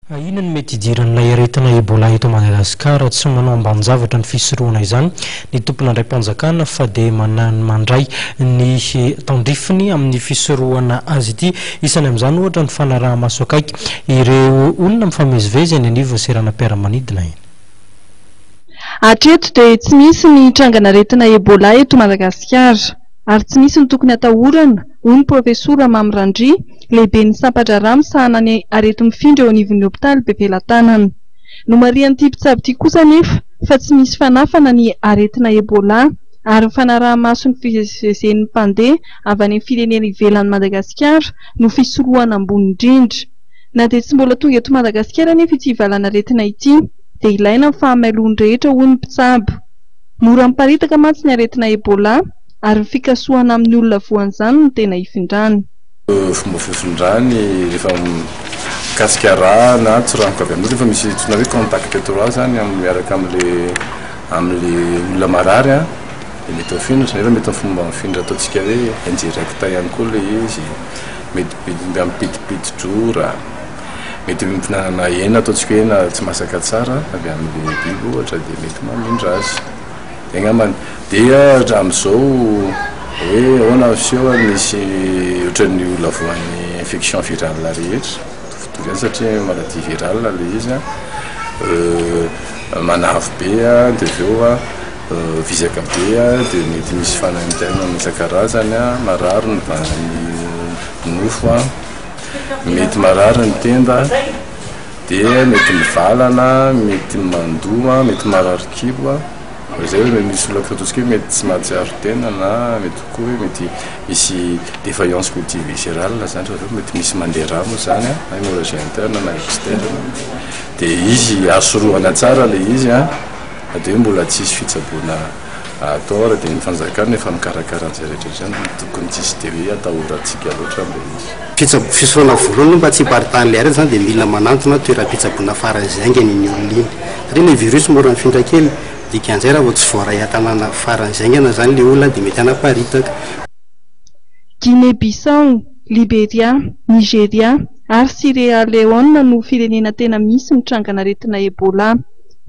Inona no mety hidiran'ilay aretina Ebola eto Madagasikara? Tsy manao ambanin-javatra ny fisorohana izany ny tompon'andraim-panjakana fa dia mandray ny tandrifiny amin'ny fisorohana azy ity. Isany amin'izany ohatra ny fanaraha-maso akaiky ireo olona mifamezivezy eny anivon'ny seranam-piaramanidina eny. Hatreto dia tsy misy ny trangan'aretina Ebola eto Madagasikara ary tsy misy ny tokony hatahorana, hoy ny Profesora Mamy Randria, lehiben'ny sampan-draharaha misahana ny areti-mifindra eo anivon'ny hopitaly Befelatanana. Nomarihan'ity mpitsabo ity kosa anefa fa tsy misy fanafana ny aretina Ebola ary ny fanaraha-maso ny fivezivezen'ny mpandeha avy any amin'ny firenena ivelan'i Madagasikara no fisorohana ambony indrindra. Na dia tsy mbola tonga eto Madagasikara anefa ity valan'aretina ity dia ilaina ny fahamailoan'ny rehetra hoy ny mpitsabo. Mora miparitaka mantsy ny aretina Ebola ary ny fikasohana amin'ny olona voan'izany no tena ifindrany. Fomba fifindrany rehefa mikasika rà na tsiranoka avy amin'olona, rehefa misy antsoina hoe contact étroit zany miaraka amin'le amin'le olona marary an, dia mety mifindra, nefa mety amin'ny fomba mifindra ataontsika hoe indirect ihany koa ilay izy, mety miampidipidi-drora, mety mihinana hena ataontsika hoe hena tsy masaka tsara avy amin'le biby ohatra dia mety mamindra azy. Zay angambany. Dia hatramin'izao hoe ahoana ny fiseho ary misy ohatran'ny olona voan'ny infection virale rehetra, mitovitovy ihany satria maladie virale ilay izy an, manavy be an, dia avy eo an vizaka be an, dia mety misy fanaintainana isan-karazany an, marary ny ny nofo an, mety marary ny tenda, dia mety mivalana, mety mandoa, mety marary kibo an. Izay hoe misy olona ataontsika hoe mety tsy mahatsiaro tena na mety koa hoe mety misy défaillance multiviscérale zany zareo, mety misy mandeha rà moa zany an, na hémorragie interne na externe, dia izy azo sorohana tsara ilay izy an, na dia hoe mbola tsisy fitsaboana atao ary dia ny fanjakana efa mikarakara an'izay rehetra izay, tokony tsisy dia hoe atahorantsika loatra amin'ilay izy. Fitsabo, fisorohana voalohany aloha mba tsy hiparitahan'ilay aretina izany dia mila manantona toeram-pitsaboana faran'izay haingana iny olona iny. Satria ilay virus mora mifindra kely, dikan'izay raha vao tsy voaray an-tanàna faran'izay haingana izany ilay olona dia mety hanaparitaka. Guinée Bissau, Liberia, Nigeria ary Sierra Leone no firenena tena misy ny trangan'aretina Ebola.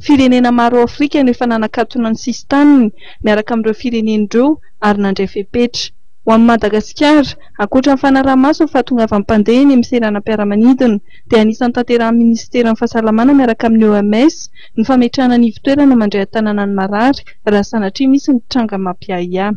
Firenena maro ao Afrika no efa nanakatona ny sisin-taniny miaraka amin'ireo firenena ireo ary nandray fepetra. Ho an'i Madagasikara, ankoatra ny fanaraha-maso ny fahatongavan'ny mpandeha eny amin'ny seranam-piaramanidina, dia anisan'ny tanterahin'ny minisiteran'ny Fahasalamana miaraka amin'ny OMS ny fametrahana ny ivon-toerana mandray an-tanana ny marary raha sanatria misy ny tranga mampiahiahy.